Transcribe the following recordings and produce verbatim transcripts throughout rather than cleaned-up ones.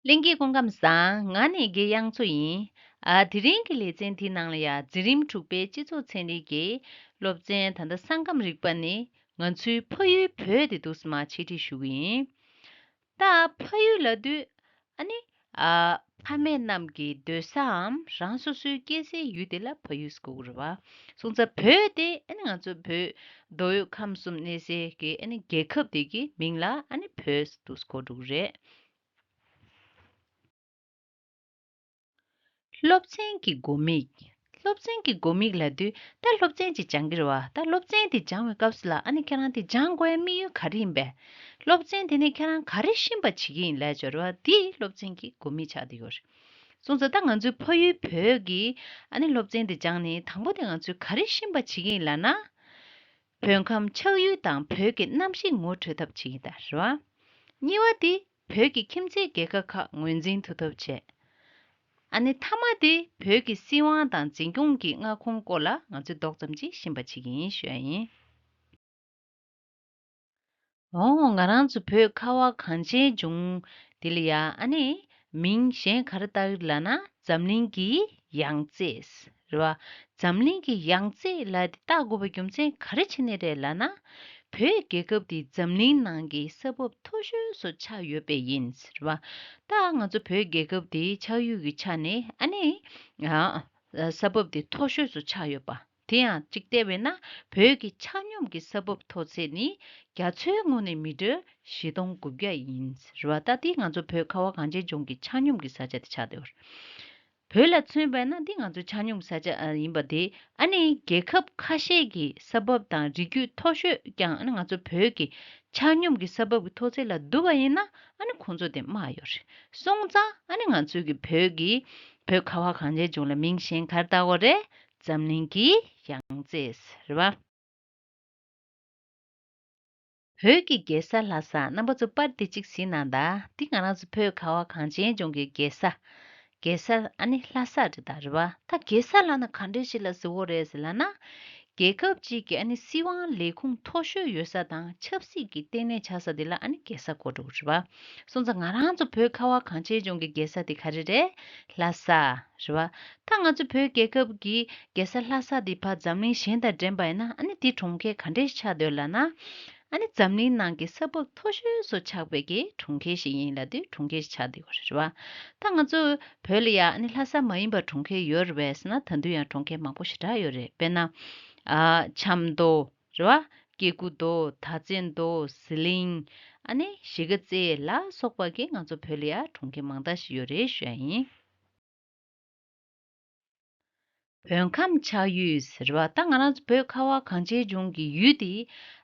ལྷན་རྒྱས་སྐུ་ཁམས་བཟང་། ང་ནི་དགེ་དབྱངས་མཚོ་ཡིན། ཨ། དེ་རིང་གི་ལེ་ཚན་འདི་ནང་ལ་ཡ་འཛིན་རིམ་དྲུག་པའི་སྤྱི་ཚོགས་ཚན་རིག་གི་སློབ་ཚན་ད་ལྟ་ས་ཁམས་རིག་པ་ནས་ང་ཚོའི་ཕ་ཡུལ་བོད་དེ་འདུག་སེ་མར་འཆད་ཁྲིད་ཞུ་གི་ཡིན། ད་ཕ་ཡུལ་ལབ་དུས་ཨ་ནི། ཨ། ཕ་མེས་རྣམས་ཀྱི་སྡོད་སའམ་རང་སོ་སོའི་སྐྱེས་སའི་ཡུལ་དེ་ལ་ཕ་ཡུལ་ཟེར་གོ་གི་རེད་བ། སོང་ཙང་བོད་དེ་ཨ་ནི་ང་ཚོ་བོད་མདོ་དབུས་ཁམས་གསུམ་གནས་སའི་གི་ཨ་ནི་རྒྱལ་ཁབ་དེ་གི་མིང་ལ་ཨ་ནི་བོད་ཟེར་འདུག་སེ་གོ་འགྲོ་གི་རེད། སློབ་ཚན་གྱི་དགོས་དམིགས། སློབ་ཚན་གྱི་དགོས་དམིགས་ལབ་དུས་ད་སློབ་ཚན་ཅིག་སྦྱང་གི་རེད་བ། ད་སློབ་ཚན་དེ་སྦྱང་བའི་སྐབས་སུ་ལ་ཨ་ནི་ཁྱེད་རང་དེ་སྦྱང་དགོས་ཡ་དམིགས་ཡུལ་ག་རེ་ཡིན་པས། སློབ་ཚན་དེ་ནས་ཁྱེད་རང་ག་རེ་ཤེས་པ་བྱེད་ཀྱི་ཡིན་ལབ་ཡ་ཅིག་ཡོད་རེད་བ། དེ་སློབ་ཚན་གྱི་དགོས་དམིགས་ཆགས་བསྡད་ཡོད་རེད། སོང་ཙང་ད་ང་ཚོའི་ཕ་ཡུལ་བོད་ཀྱི་ཨ་ནི་སློབ་ཚན་དེ་སྦྱངས་ནས་དང་པོ་དེ་ང་ཚོས་ག་རེ་ཤེས་པ་བྱེད་ཀྱི་ཡིན་ལབ་ན། བོད་ཁམས་ཆགས་ཡུལ་དང་བོད་ཀྱི་གནམ་གཤིས་ངོ་སྤྲོད་ཐབས་བྱེད་ཀྱི་ཡིན་ད་རེད་བ། གཉིས་པ་དེ་བོད་ཀྱི་ཁྱིམ་མཚེས་རྒྱལ་ཁབ་ཁག་ངོས་འཛིན་ཐུབ་ཐབས་བྱས། ཨ་ནི་མཐའ་མ་དེ་བོད་ཀྱི་སྲིད་དབང་དང་འཛིན་སྐྱོང་གི་མངའ་ཁོངས་སྐོར་ལ་ང་ཚོས་རྡོག་ཙམ་ཅིག་ཤེས་པ་བྱེད་ཀྱི་ཡིན་ཞུ་ཡ་ཡིན། འོ། ང་རང་ཚོ་བོད་ཁ་བ་གངས་ཅན་ལྗོངས་འདི་ལ་ཡ་ཨ་ནི་མིང་གཞན་ག་རེ་བཏགས་ཡོད་ལབ་ན་འཛམ་གླིང་གི་ཡང་རྩེ་རེད་བ། འཛམ་གླིང་གི་ཡང་རྩེ་ལབ་དེ་བཏགས་དགོས་པའི་རྒྱུ་མཚན་ག་རེ་བྱས་ནས་རེད་ལབ་ན། བོད་རྒྱལ་ཁབ་འདི་འཛམ་གླིང་ནང་གི་ས་བབ་མཐོ་ཤོས་སུ་ཆགས་ཡོད་པས་ཡིན་རེད་བ། ད་ང་ཚོ་བོད་རྒྱལ་ཁབ་འདི་ཆགས་ཡུལ་གྱི་ཆ་ནས་ཨ་ནི་ཨ་ས་བབ་འདི་མཐོ་ཤོས་སུ་ཆགས་ཡོད་པ། དེ་ཡང་གཅིག་བལྟས་པས་ན་བོད་ཀྱི་ཆ་སྙོམས་ཀྱི་ས་བབ་མཐོ་ཚད་ནི་རྒྱ་མཚོའི་ངོས་ནས་མི་ཊར་བཞི་སྟོང་དགུ་བརྒྱ་ཡིན་རེད་བ། ད་འདི་ང་ཚོ་བོད་ཁ་བ་གངས་ཅན་ལྗོངས་ཀྱི་ཆ་སྙོམས་ཀྱི་ས་ཆ་དེ་ཆགས་བསྡད་ཡོད་རེད། བོད་ལ་མཚོན་པས་ན་འདི་ང་ཚོ་ཆ་སྙོམས་ས་ཆ་ཨ་ཡིན་པ་དེ་ཨ་ནི་རྒྱལ་ཁབ་ཁ་ཤས་ཀྱི་ས་བབ་དང་རིགས་རྒྱུད་མཐོ་ཤོས་ཀྱང་ཨ་ནི་ང་ཚོ་བོད་ཀྱི་ཆ་སྙོམས་ཀྱི་ས་བབ་ཀྱི་མཐོ་ཚད་ལ་བསྡུར་བ་ཡིན་ན་ཨ་ནི་ཁོང་ཚོ་དེ་དམའ་ཡོད་རེད། སོང་ཙང་ཨ་ནི་ང་ཚོའི་གི་བོད་ཀྱི་བོད་ཁ་བ་གངས་ཅན་ལྗོངས་ལ་མིང་གཞན་ག་རེ་བཏགས་དགོས་རེད། འཛམ་གླིང་གི་ཡང་རྩེ་རེད་བ། བོད་ཀྱི་རྒྱལ་ས་ལྷ་ས། རྣམ་པ་ཚོ་པར་འདི་གཅིག་གཟིགས་གནང་དང་། འདི་ང་རང་ཚོ་བོད་ཁ་བ་གངས་ཅན་ལྗོངས་ཀྱི་རྒྱལ་ས། རྒྱལ་ས་ཨ་ནི་ལྷ་ས་རེད་ད་རེད་བ། ད་རྒྱལ་ས་ལབ་ན་ག་འདྲ་ཞིག་ལ་ཟེར་དགོས་རེད་ཟེར་ལབ་ན། རྒྱལ་ཁབ་ཅིག་གི་ཨ་ནི་སྲིད་དབང་ལས་ཁུངས་མཐོ་ཤོས་ཡོད་ས་དང་ཆབ་སྲིད་ཀྱི་ལྟེ་གནས་ཆགས་ས་དེ་ལ་ཨ་ནི་རྒྱལ་ས་གོ་འགྲོ་གི་རེད་བ། སོང་ཙང་ང་རང་ཚོ་བོད་ཁ་བ་གངས་ཅན་ལྗོངས་ཀྱི་རྒྱལ་ས་དེ་ག་རེ་རེད། ལྷ་ས་རེད་བ། ད་ང་ཚོ་བོད་རྒྱལ་ཁབ་ཀྱི་རྒྱལ་ས་ལྷ་ས་དེ་ཕར་འཛམ་གླིང་གཞན་དང་འགྲན་པ་ཡིན་ན་ཨ་ནི་དེ་གྲོང་ཁྱེར་ག་འདྲས་ཆགས་འདོད་ལབ་ན། ཨ་ནི་འཛམ་གླིང་ནང་གི་ས་བབ་མཐོ་ཤོས་སུ་ཆགས་པའི་གི་གྲོང་ཁྱེར་ཞིག་ཡིན་ལབ་དུས་གྲོང་ཁྱེར་ཞིག་ཆགས་བསྡད་ཡོད་རེད་བ། ད་ང་ཚོ་བོད་ལ་ཡ་ཨ་ནི་ལྷ་ས་མ་ཡིན་པ་གྲོང་ཁྱེར་ཡོད་རེད་པས་ཟེར་ན་ད་དུང་ཡང་གྲོང་ཁྱེར་མང་པོ་ཞེ་དྲག་ཡོད་རེད། དཔེར་ན། ཨ། ཆབ་མདོ། རེད་བ། སྐྱེ་རྒུ་མདོ། དར་རྩེ་མདོ། ཟི་ལིང་། ཨ་ནི་གཞིས་ཀ་རྩེ་ལ་སོགས་པ་གི་ང་ཚོ་བོད་ལ་ཡ་གྲོང་ཁྱེར་མང་དག་ཞིག་ཡོད་རེད་ཞུ་ཡ་ཡིན། བོད་ཁམས་ཆགས་ཡུལ་ཟེར་བ། ད་ང་རང་ཚོ་བོད་ཁ་བ་གངས་ཅན་ལྗོངས་ཀྱི་ཡུལ་དེ་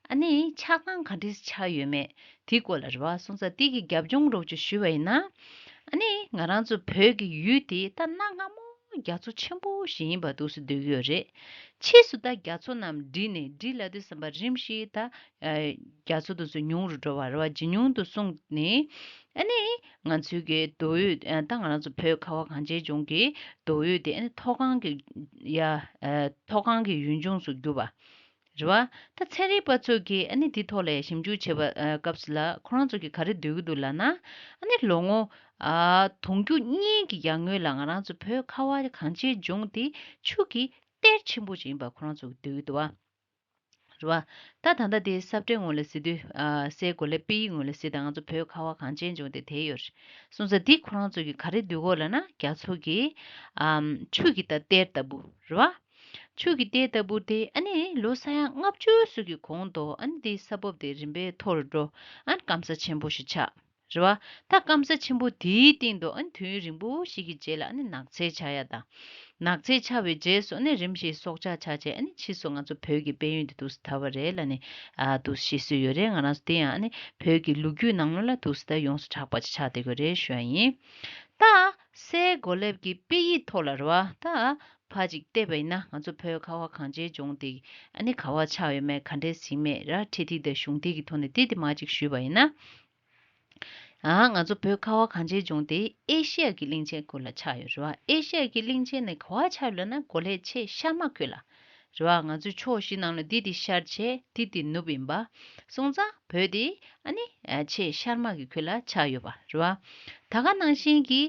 ཨ་ནི་ཆགས་སྟངས་ག་འདྲས་ཆགས་ཡོད་མེད་དེ་སྐོར་ལ་རེད་བ། སོང་ཙང་དེ་གི་རྒྱབ་ལྗོངས་རོབ་ཅིག་ཞུས་པ་ཡིན་ན། ཨ་ནི་ང་རང་ཚོ་བོད་ཀྱི་ཡུལ་དེ་ད་གནའ་སྔ་མོ་རྒྱ་མཚོ་ཆེན་པོ་ཞིག་ཡིན་པ་འདུག་སེ་འདོད་ཀྱི་ཡོད་རེད། ཕྱིས་སུ་ད་རྒྱ་མཚོ་རྣམས་བསྒྲིལ་ནས་བསྒྲིལ་ལབ་དུས་ཙམ་པ་རིམ་བཞིན་ད་རྒྱ་མཚོ་དེ་ཚོ་ཉུང་རུ་འགྲོ་བ་རེད་བ། ཇེ་ཉུང་དུ་སོང་ནས་ཨ་ནི་ང་ཚོའི་གི་མདོ་དབུས་ད་ང་རང་ཚོ་བོད་ཁ་བ་གངས་ཅན་ལྗོངས་ཀྱི་མདོ་དབུས་དེ་ཨ་ནི་མཐོ་སྒང་གི་ཡ་མཐོ་སྒང་གི་ཡུལ་ལྗོངས་སུ་གྱུར་པ། རེད་བ། ད་ཚན་རིག་པ་ཚོས་ཀྱིས་ཨ་ནི་འདི་ཐོག་ལ་ཞིབ་འཇུག་བྱེད་པ་ཨ་སྐབས་སུ་ལ་ཁོ་རང་ཚོ་གིས་ག་རེ་འདོད་ཀྱི་འདུག་ལབ་ན། ཨ་ནི་ལོ་ངོ་ཨ་དུང་ཕྱུར་གཉིས་ཀྱི་ཡར་སྔོན་ལ་ང་རང་ཚོ་བོད་ཁ་བ་གངས་ཅན་ལྗོངས་དེ་ཆུ་གི་གཏེར་ཆེན་པོ་ཞིག་ཡིན་པ་ཁོ་རང་ཚོ་གིས་འདོད་ཀྱི་འདུག་བ། རེད་བ། ད་ད་ལྟ་དེ་ས་བཀྲའི་ངོས་ལ་གཟིགས་དུས་ཨ་སའི་གོ་ལའི་དཔེ་ཡིག་ངོས་ལ་གཟིགས་དང་ང་ཚོ་བོད་ཁ་བ་གངས་ཅན་ལྗོངས་དེ་དེ་ཡོད་རེད། སོང་ཙང་འདི་ཁོ་རང་ཚོ་གིས་ག་རེ་འདོད་ཀྱི་ཡོད་ལབ་ན་རྒྱ་མཚོ་གི་ཨམ་ཆུ་གི་ད་གཏེར་ལྟ་བུ་རེད་བ། ཆུ་གི་གཏེར་ལྟ་བུ་དེ་ཨ་ནི་ལོ་ས་ཡ་ལྔ་བཅུ་ཙམ་གྱི་གོང་དུ་ཨ་ནི་དེའི་ས་བབ་དེ་རིམ་པས་མཐོ་རུ་འགྲོ། ཨ་ནི་སྐམ་ས་ཆེན་པོ་ཞིག་ཆགས། རེད་བ། ད་སྐམ་ས་ཆེན་པོ་དེའི་སྟེང་དུ་ཨ་ནི་དུས་ཡུན་རིང་པོ་ཞིག་གི་རྗེས་ལ་ཨ་ནི་ནགས་ཚལ་ཆགས་ཡ་དང་། ནགས་ཚལ་ཆགས་པའི་རྗེས་སུ་ཨ་ནི་རིམ་བཞིན་སྲོག་ཆགས་ཆགས་བྱས་ཨ་ནི་ཕྱིས་སུ་ང་ཚོ་བོད་ཀྱི་དཔལ་ཡོན་དེ་འདུག་སེ་དར་བ་རེད་ལབ་ནས་ཨ་འདུག་སེ་བཤད་སྲོལ་ཡོད་རེད། ང་རང་ཚོ་དེ་ཡང་ཨ་ནི་བོད་ཀྱི་ལོ་རྒྱུས་ནང་ལོགས་ལ་འདུག་སེ་ད་ཡོངས་སུ་གྲགས་པ་ཅིག་ཆགས་བསྡད་ཀྱི་རེད་ཞུ་ཡ་ཡིན། ད་སའི་གོ་ལའི་གི་དཔེ་ཡིག་ཐོག་ལ་རེད་བ། ད་ཕར་ཅིག་བལྟས་པ་ཡིན་ན་ང་ཚོ་བོད་ཁ་བ་གངས་ཅན་ལྗོངས་དེ་ཨ་ནི་ག་བ་ཆགས་ཡོད་མེད་ག་འདྲས་ཟིན་མེད་ར་འཕྲེད་ཐིག་དང་གཞུང་ཐིག་གི་ཐོག་ནས་དེ་དེ་མར་ཅིག་ཞུས་པ་ཡིན་ན། ཨ་ང་ཚོ་བོད་ཁ་བ་གངས་ཅན་ལྗོངས་དེ་ཨེ་ཤི་ཡ་གི་གླིང་ཆེན་སྐོར་ལ་ཆགས་ཡོད་རེད་བ། ཨེ་ཤི་ཡ་གི་གླིང་ཆེན་ནི་ག་བ་ཆགས་ཡོད་ལབ་ན་གོ་ལའི་ཕྱེད་ཤར་མ་ཁུལ་ལ། རེད་བ། ང་ཚོའི་ཕྱོགས་བཞི་ནང་ལ་འདི་དེ་ཤར་བྱས་འདི་དེ་ནུབ་ཡིན་པ། སོང་ཙང་བོད་དེ་ཨ་ནི་ཨ་ཆེས་ཤར་མ་གི་ཁུལ་ལ་ཆགས་ཡོད་པ་རེད་བ། ད་ག་ནང་བཞིན་གྱི་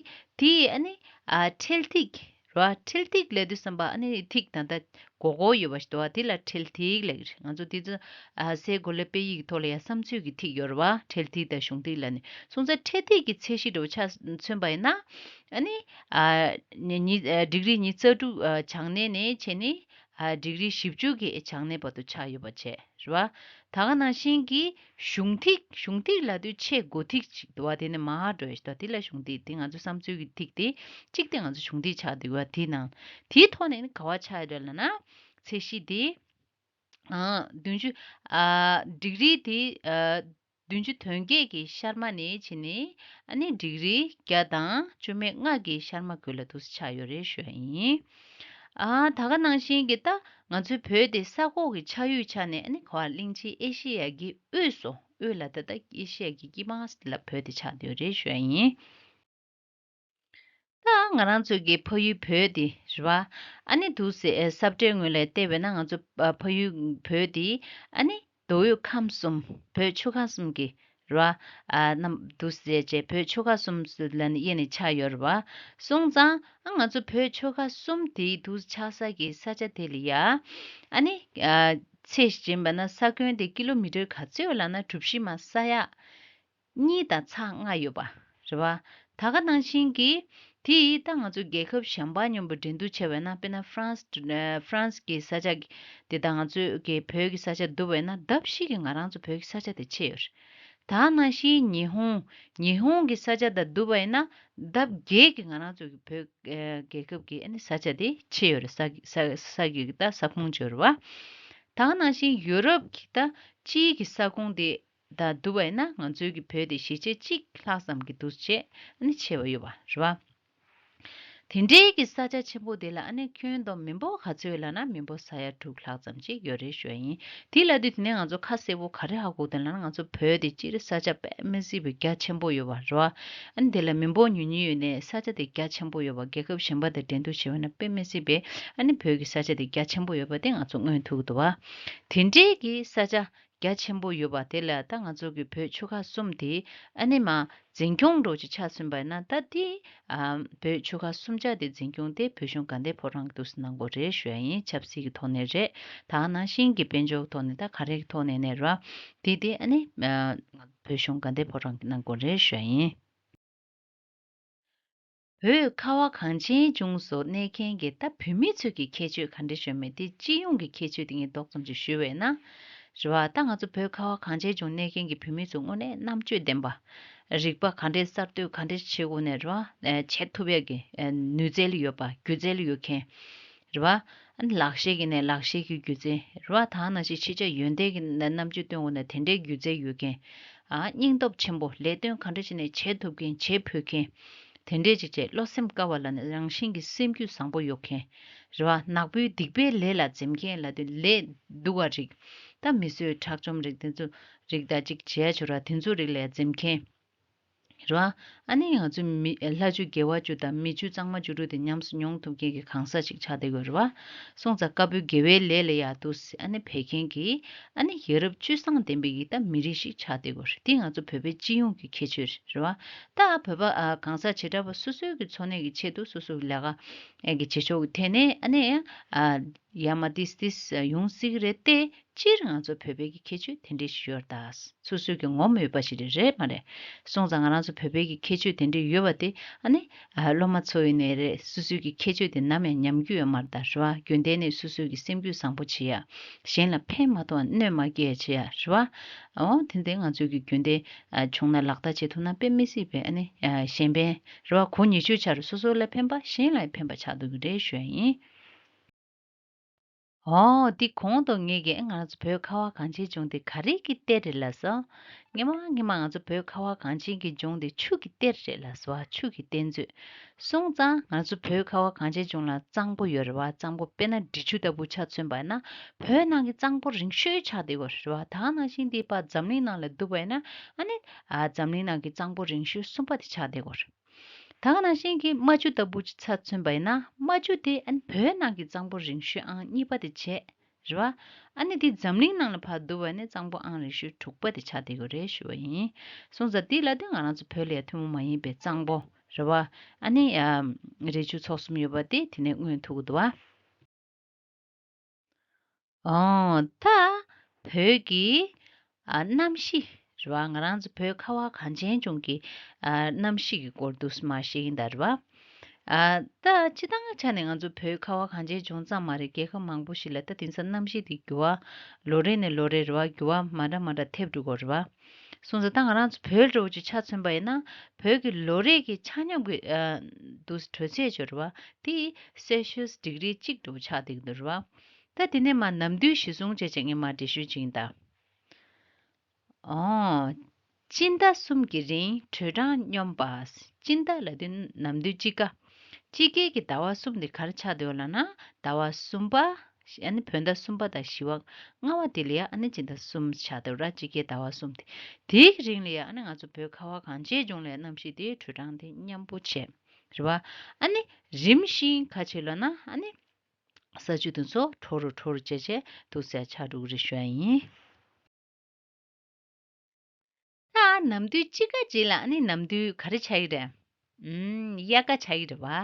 དེ་ཨ་ནི་ཨ་འཕྲེད་ཐིག་རེད་བ། འཕྲེད་ཐིག་ལབ་དུས་ཙམ་པ་ཨ་ནི་ཐིག་ད་ལྟ་སྒོར་སྒོར་ཡོད་པ་ཞིག་འདུག་བ། དེ་ལ་འཕྲེད་ཐིག་ལབ་ཀྱི་རེད། ང་ཚོ་དེ་ཚོ་ཨ་སའི་གོ་ལའི་དཔེ་ཡིག་གི་ཐོག་ལ་ཡང་བསམ་ཚུལ་གྱི་ཐིག་ཡོད་རེད་བ། འཕྲེད་ཐིག་དང་གཞུང་ཐིག་ལབ་ནས། སོང་ཙང་འཕྲེད་ཐིག་གི་ཚད་གཞི་འདྲ་བོ་ཆ་མཚོན་པ་ཡིན་ན། ཨ་ནི་ཨ་ཉི་ཉི་ཨ་ཌིག་རི་ཉི་ཤུ་རྩ་དྲུག་ཨ་བྱང་སྣེ་ནས་བྱས་ནས་ཨ་ཌིག་རི་བཞི་བཅུ་གི་བྱང་སྣེ་བར་དུ་ཆགས་ཡོད་པ་བྱས་རེད་བ། ད་ག་ནང་བཞིན་གྱི་གཞུང་ཐིག་གཞུང་ཐིག་ལབ་དུས་ཆེས་མགོ་ཐིག་ཅིག་འདུག་བ། དེ་ནས་མར་འགྲོ་ཡ་ཞིག་འདུག་དེ་ལ་གཞུང་ཐིག་དེ་ང་ཚོའི་བསམ་ཚུལ་གྱི་ཐིག་དེ་གཅིག་དེ་ང་ཚོ་གཞུང་ཐིག་ཆགས་འདུག་བ། དེ་ནང་དེའི་ཐོག་ནས་ནི་ག་བ་ཆགས་ཡོད་རེད་ལབ་ན། ཚད་གཞི་དེ་ཨ་བདུན་ཅུ་ཨ་ཌིག་རི་དེ་ཨ་བདུན་ཅུ་དོན་བརྒྱད་ཀྱི་ཤར་མ་ནས་ཕྱིན་ནས་ཨ་ནི་ཌིག་རི་བརྒྱ་དང་བཅུ་མེད་ལྔ་གི་ཤར་མ་ཁུལ་ལ་འདུག་སེ་ཆགས་ཡོད་རེད་ཞུ་ཡ་ཡིན། ཨ་ད་ག་ནང་བཞིན་གྱི་ད་ང་ཚོའི་བོད་དེ་ས་ཁོག་གི་ཆགས་ཡུལ་ཆ་ནས་ཨ་ནི་ག་བ་གླིང་ཆེན་ཨེ་ཤེ་ཡ་གི་དབུས་སུ་དབུས་ལ་ད་ལྟ་ཨེ་ཤེ་ཡ་གི་དཀྱིལ་མ་ལ་བོད་དེ་ཆགས་བསྡད་ཡོད་རེད་ཞུ་ཡ་ཡིན། ད་ང་རང་ཚོ་གི་ཕ་ཡུལ་བོད་དེ་རེད་བ། ཨ་ནི་འདུག་སེ་ཨེ་ས་བཀྲའི་ངོས་ལ་བལྟས་པས་ན་ང་ཚོ་ཨ་ཕ་ཡུལ་བོད་དེ་ཨ་ནི་མདོ་དབུས་ཁམས་གསུམ་བོད་ཆོལ་ཁ་གསུམ་གྱི་རེད་བ། ཨ་རྣམས་འདུག་སེ་བྱས་བོད་ཆོལ་ཁ་གསུམ་ལ་ནི་དབྱེ་ནས་ཆགས་ཡོད་རེད་བ། སོང་ཙང་ཨ་ང་ཚོ་བོད་ཆོལ་ཁ་གསུམ་དེ་འདུག་ཆགས་ས་གི་ས་ཆ་དེ་ལ་ཡ། ཨ་ནི་ཨ་ཚད་གཞི་བྱིན་པ་ན་ས་ཁོངས་དེ་ཀི་ལོ་མི་ཊར་ག་ཚོད་ཡོད་ལབ་ན་གྲུ་བཞི་མ་ས་ཡ་གཉིས་དང་ཚེག་ལྔ་ཡོད་པ་རེད་བ། ད་ག་ནང་བཞིན་གྱི་དེ་ད་ང་ཚོ་རྒྱལ་ཁབ་གཞན་པ་མཉམ་པོ་འགྲན་བསྡུར་བྱས་པ་ན། དཔེར་ན་ཧྥ་རན་སི་ཧྥ་རན་སི་གི་ས་ཆ་དེ་དང་ང་ཚོའི་གི་བོད་ཀྱི་ས་ཆ་བསྡུར་བ་ན་ལྡབ་བཞི་གིས་ང་རང་ཚོ་བོད་ཀྱི་ས་ཆ་དེ་ཆེ་ཡོད་རེད། ད་ནང་བཞིན་ཉི་ཧོང་ཉི་ཧོང་གི་ས་ཆ་དང་བསྡུར་བ་ཡིན་ན་ལྡབ་བརྒྱད་ཀྱིས་ང་རང་ཚོ་གི་བོད་ཨ་རྒྱལ་ཁབ་ཀྱི་ཨ་ནི་ས་ཆ་དེ་ཆེ་ཡོད་རེད། ས་ས་ས་གི་ད་ས་ཁོངས་ཆེ་ཡོད་རེད་བ། ད་ག་ནང་བཞིན་ཡུ་རོབ་ཀྱི་ད་སྤྱིའི་གི་ས་ཁོངས་དེ་དང་བསྡུར་བ་ཡིན་ན་ང་ཚོའི་གི་བོད་དེ་བཞི་ཆ་གཅིག་ལྷག་ཙམ་གྱི་འདུག་སེ་ཨ་ནི་ཆེ་བ་ཡོད་པ་རེད་བ། དེ་འདྲའི་གི་ས་ཆ་ཆེན་པོ་དེ་ལ་ཨ་ནི་ཁྱོན་བསྡོམས་མི་འབོར་ག་ཚོད་ཡོད་ལབ་ན་མི་འབོར་ས་ཡ་དྲུག་ལྷག་ཙམ་ཅིག་ཡོད་རེད་ཞུ་ཡ་ཡིན། དེ་ལབ་དུས་དེ་ནས་ང་ཚོ་ཁ་གསལ་པོ་ག་རེ་ཧ་གོ་དགོས་ལབ་ན། ང་ཚོ་བོད་དེ་སྤྱིར་ས་ཆ་དཔེ་མི་སྲིད་པའི་རྒྱ་ཆེན་པོ་ཡོད་པ་རེད་བ། ཨ་ནི་དེ་ལ་མི་འབོར་ཉུང་ཉུང་ཡོད་ནའི་ས་ཆ་དེ་རྒྱ་ཆེན་པོ་ཡོད་པ། རྒྱལ་ཁབ་གཞན་པ་དང་འགྲན་བསྡུར་བྱས་པ་ན་དཔེ་མི་སྲིད་པའི་ཨ་ནི་བོད་ཀྱི་ས་ཆ་དེ་རྒྱ་ཆེན་པོ་ཡོད་པ་དེ་ང་ཚོ་མངོན་ཐུབ་ཀྱི་འདུག་བ། དེ་འདྲའི་གི་ས་ཆ་རྒྱ་ཆེན་པོ་ཡོད་པ་དེ་ལ་ད་ང་ཚོ་གི་བོད་ཆོལ་ཁ་གསུམ་དེ་ཨ་ནི་མར་འཛིན་སྐྱོང་འདྲ་བོ་ཅིག་ཆ་མཚོན་པ་ཡིན་ན། ད་དེ་ཨ་བོད་ཆོལ་ཁ་གསུམ་ཆ་དེ་འཛིན་སྐྱོང་དེ་བོད་གཞུང་དགའ་ལྡན་ཕོ་བྲང་གི་འདུག་སེ་གནང་དགོས་རེད་ཞུ་ཡ་ཡིན། ཆབ་སྲིད་ཀྱི་ཐོག་ནས་རེད། ད་ནང་བཞིན་གྱི་དཔལ་འབྱོར་གྱི་ཐོག་ནས་ད་ག་རེ་གི་ཐོག་ནས་ནས་རེད་བ། དེ་དེ་ཨ་ནི་ཨ་བོད་གཞུང་དགའ་ལྡན་ཕོ་བྲང་གིས་གནང་དགོས་རེད་ཞུ་ཡ་ཡིན། བོད་ཁ་བ་གངས་ཅན་ལྗོངས་སུ་གནས་མཁན་གྱི་ད་བོད་མི་ཚོ་གི་ཁྱད་ཆོས་ག་འདྲ་ཞིག་ཡོད་མེད་དེ་སྤྱི་ཡོངས་ཀྱི་ཁྱད་ཆོས་དེ་ངས་རྡོག་ཙམ་ཅིག་ཞུས་པ་ཡིན་ན། རེད་བ། ད་ང་ཚོ་བོད་ཁ་བ་གངས་ཅན་ལྗོངས་གནས་མཁན་གྱི་བོད་མི་ཚོ་དངོས་གནས་རྣམ་དཔྱོད་ལྡན་པ། རིག་པ་ག་འདྲས་གསར་གཏོད་ག་འདྲས་བྱེད་དགོས་ནས་རེད་བ། ཨེ་བྱེད་ཐུབ་ཡག་གི་ཨེ་ནུས་རྩལ་ཡོད་པ། སྒྱུ་རྩལ་ཡོད་མཁན། རེད་བ། ཨ་ནི་ལག་ཤེས་ཀྱི་ནས་ལག་ཤེས་ཀྱི་སྒྱུ་རྩལ་རེད་བ། ད་ནང་བཞིན་ཕྱི་རྒྱལ་ཡོན་ཏན་གྱི་ནས་རྣམ་དཔྱོད་སྟོན་དགོས་ནས་དེ་འདྲའི་སྒྱུ་རྩལ་ཡོད་མཁན། ཨ་སྙིང་སྟོབས་ཆེན་པོ། ལས་དོན་ག་འདྲ་བྱས་ནས་བྱེད་ཐུབ་མཁན། བྱེད་ཕོད་མཁན། དེ་འདྲས་ཅིག་བྱས། བློ་སེམས་དཀར་བ་ལབ་ནས་རང་བཞིན་གྱི་སེམས་རྒྱུད་བཟང་པོ་ཡོད་མཁན། རེད་བ། ནག་པོའི་སྡིག་པའི་ལས་ལ་འཛེམ་མཁན་ལབ་དུས་ལས་སྡུག་པ་རིགས། ད་མི་གསོད་ཁྲག་སྦྱོར་རིགས་དེ་ཚོ་རིགས་ད་ཅིག་བྱས་ཆོག་ར་དེ་ཚོ་རིགས་ལ་འཛེམ་མཁན། རེད་བ། ཨ་ནི་ང་ཚོ་མི་ལྷ་ཆོས་དགེ་བ་བཅུ་དང་མི་ཆོས་གཙང་མ་བཅུ་དྲུག་དེ་ཉམས་སུ་མྱོང་ཐུབ་མཁན་གྱི་གང་ཟག་ཅིག་ཆགས་བསྡད་དགོས་རེད་བ། སོང་ཙང་དཀར་པོའི་དགེ་བའི་ལས་ལ་ཡ་འདུག་སེ་ཨ་ནི་འབད་མཁན་གྱི་ཨ་ནི་ཡ་རབས་སྤྱོད་བཟང་ལྡན་པའི་གི་ད་མི་རིགས་ཤིག་ཆགས་བསྡད་དགོས་རེད། འདི་ང་ཚོ་བོད་པའི་སྤྱི་ཡོངས་ཀྱི་ཁྱད་ཆོས་རེད་བ། ད་བོད་པ་ཨ་གང་ཟག་བྱེ་བྲག་པ་སོ་སོའི་གི་འཚོ་གནས་ཀྱི་ཆེད་དུ་སོ་སོའི་ལས་ཀ་ཨེ་གི་བྱེད་ཕྱོགས་ཀྱི་ཐད་ནས་ཨ་ནི་ཨ་ཡ་མ་ཏིས་ཏིས་ཡོང་སྲིད་ཀྱི་རེད་དེ། སྤྱིར་ང་ཚོ་བོད་པའི་གི་ཁྱད་ཆོས་དེ་འདྲས་ཤིག་ཡོད་རེད་ད། སོ་སོའི་གི་ངོམ་ཡོད་པ་ཞིག་རེད་རེད་མ་རེད། སོང་ཙང་ང་རང་ཚོ་བོད་པའི་གི་ཁྱད་ཆོས་དེ་འདྲས་ཡོད་པ་དེ་ཨ་ནི་ཨ་སློབ་མ་ཚོ་ཡིན་ནའི་རེད། སོ་སོའི་གི་ཁྱད་ཆོས་དེ་ནམ་ཡང་ཉམས་རྒྱུ་ཡོད་མ་རེད་ད། རེད་བ། རྒྱུན་ལྡན་ནས་སོ་སོའི་གི་སེམས་རྒྱུད་བཟང་པོ་བྱེད་ཡ། གཞན་ལ་ཕན་མ་ཐོགས་གནོད་མ་སྐྱེལ་ཡ་བྱེད་ཡ། རེད་བ། འོ་དེ་འདྲའི་ང་ཚོའི་གི་རྒྱུན་ལྡན་ཨ་བྱུང་ན་ལག་བསྟར་བྱེད་ཐུབ་ན་དཔེ་མི་སྲིད་པའི་ཨ་ནི་ཨ་གཞན་ཕན་རེད་བ། གོ་ཉེ་ཆོས་ཆ་རུ་སོ་སོ་ལ་ཕན་པ་གཞན་ལ་ཕན་པ་ཆགས་འདུག་གི་རེད་ཞུ་ཡ་ཡིན། ཨོ། འདི་གོང་དུ་ངས་ཀྱིས་ང་རང་ཚོ་བོད་ཁ་བ་གངས་ཅན་ལྗོངས་འདི་ག་རེ་གི་གཏེར་རེད་ལབ་སོང་། སྔོན་མ་སྔོན་མ་ང་ཚོ་བོད་ཁ་བ་གངས་ཅན་གྱི་ལྗོངས་འདི་ཆུ་གི་གཏེར་རེད་ལབ་སོང་། ཆུ་གི་གཏེར་མཛོད། སོང་ཙང་ང་ཚོ་བོད་ཁ་བ་གངས་ཅན་ལྗོངས་ལ་གཙང་པོ་ཡོད་རེད་བ། གཙང་པོ་དཔེར་ན་འབྲི་ཆུ་ལྟ་བུ་ཆ་མཚོན་པ་ཡིན་ན་བོད་ནང་གི་གཙང་པོ་རིང་ཤོས་ཆགས་བསྡད་ཡོད་རེད་བ། ད་ག་ནང་བཞིན་འདི་ཕར་འཛམ་གླིང་ནང་ལ་བསྡུར་བ་ཡིན་ན་ཨ་ནི་ཨ་འཛམ་གླིང་ནང་གི་གཙང་པོ་རིང་ཤོས་གསུམ་པ་དེ་ཆགས་བསྡད་ཡོད་རེད། ད་ག་ནང་བཞིན་གྱི་རྨ་ཆུ་ལྟ་བུ་ཆ་མཚོན་པ་ཡིན་ན་རྨ་ཆུ་དེ་ཨ་ནི་བོད་ནང་གི་གཙང་པོ་རིང་ཤོས་ཨང་གཉིས་པ་དེ་བྱས། རེད་བ། ཨ་ནི་དེ་འཛམ་གླིང་ནང་ལ་ཕར་བསྡུར་བ་ནི་གཙང་པོ་ཨང་རིགས་ཤོས་དྲུག་པ་དེ་ཆགས་བསྡད་ཀྱི་རེད་ཞུ་བ་ཡིན། སོང་ཙང་དེ་ལ་དེ་ང་རང་ཚོ་བོད་ལ་ཡང་ཐུན་མོང་མ་ཡིན་པའི་གཙང་པོ་རེད་བ། ཨ་ནི་ཨ་རི་ཆུ་ཚོགས་གསུམ་ཡོད་པ་དེ་དེ་ནས་མངོན་ཐུབ་ཀྱི་འདུག་བ། ཨོ། ད་བོད་ཀྱི་ཨ་གནམ་གཤིས་རེད་བ། ང་རང་ཚོ་བོད་ཁ་བ་གངས་ཅན་ལྗོངས་ཀྱི་ཨ་གནམ་གཤིས་ཀྱི་སྐོར་དུ་མར་བཤད་ཀྱིན་གདའ་རེད་བ། ཨ་ད་སྤྱིར་བཏང་ཆ་ནས་ང་ཚོ་བོད་ཁ་བ་གངས་ཅན་ལྗོངས་ཙམ་མ་རེད། རྒྱལ་ཁབ་མང་པོ་ཞིག་ལ་ད་དེང་སང་གནམ་གཤིས་དེ་འགྱུར་བ་ལོ་རེ་ནས་ལོ་རེ་རེད་བ། འགྱུར་བ་མ་འདྲ་མ་འདྲ་ཐེབས་འགྲོ་གི་རེད་བ། སོང་ཙང་ད་ང་རང་ཚོ་བོད་འདྲ་བོ་ཅིག་ཆ་མཚོན་པ་ཡིན་ན། བོད་ཀྱི་ལོ་རེ་གི་ཆ་སྙོམས་ཀྱི་ཨ་དུས་དྲོད་ཚད་ཅིག་ཡོད་རེད་བ། དེ་སེལ་ཤི་ཡས་ཌི་གི་རི་གཅིག་འདྲ་བོ་ཆགས་བསྡད་ཀྱི་འདུག་རེད་བ། ད་དེ་ནས་མར་ནམ་དུས་གཞིར་བཟུང་བྱས་བྱས་ངས་མར་འགྲེལ་བཤད་བྱེད་ཀྱིན་གདའ། ཨོ། སྤྱི་ཟླ་གསུམ་གྱི་རིང་དྲོད་གྲང་སྙོམས་པ། སྤྱི་ཟླ་ལབ་དུས་ནམ་དུས་དཔྱིད་ཀ། དཔྱིད་ཀའི་གི་ཟླ་བ་གསུམ་དེ་ག་རེ་ཆགས་བསྡད་ཡོད་ལབ་ན། ཟླ་བ་གསུམ་པ། ཨ་ནི་བོད་ཟླ་གསུམ་པ་དང་བཞི་པ་ལྔ་པ་དེ་ལ་ཡ་ཨ་ནི་སྤྱི་ཟླ་གསུམ་ཆགས་བསྡད་ཡོད་ར། དཔྱིད་ཀའི་ཟླ་བ་གསུམ་དེ། དེའི་གི་རིང་ལ་ཡ་ཨ་ནི་ང་ཚོ་བོད་ཁ་བ་གངས་ཅན་ལྗོངས་ལ་ཡ་གནམ་གཤིས་དེ་དྲོད་གྲང་དེ་མཉམ་པོ་བྱས། རེད་བ། ཨ་ནི་རིམ་བཞིན་ག་བྱེད་ལབ་ན། ཨ་ནི་ས་ཆུ་དེ་ཚོ་དྲོ་རུ་དྲོ་རུ་བྱས་བྱས་འདུག་སེ་ཆགས་འགྲོ་གི་རེད་ཞུ་ཡ་ཡིན། ད་ནམ་དུས་དཔྱིད་ཀ་རྗེས་ལ་ཨ་ནི་ནམ་དུས་ག་རེ་ཆགས་ཀྱི་རེད། ཨུམ། དབྱར་ཁ་ཆགས་ཀྱི་རེད་བ།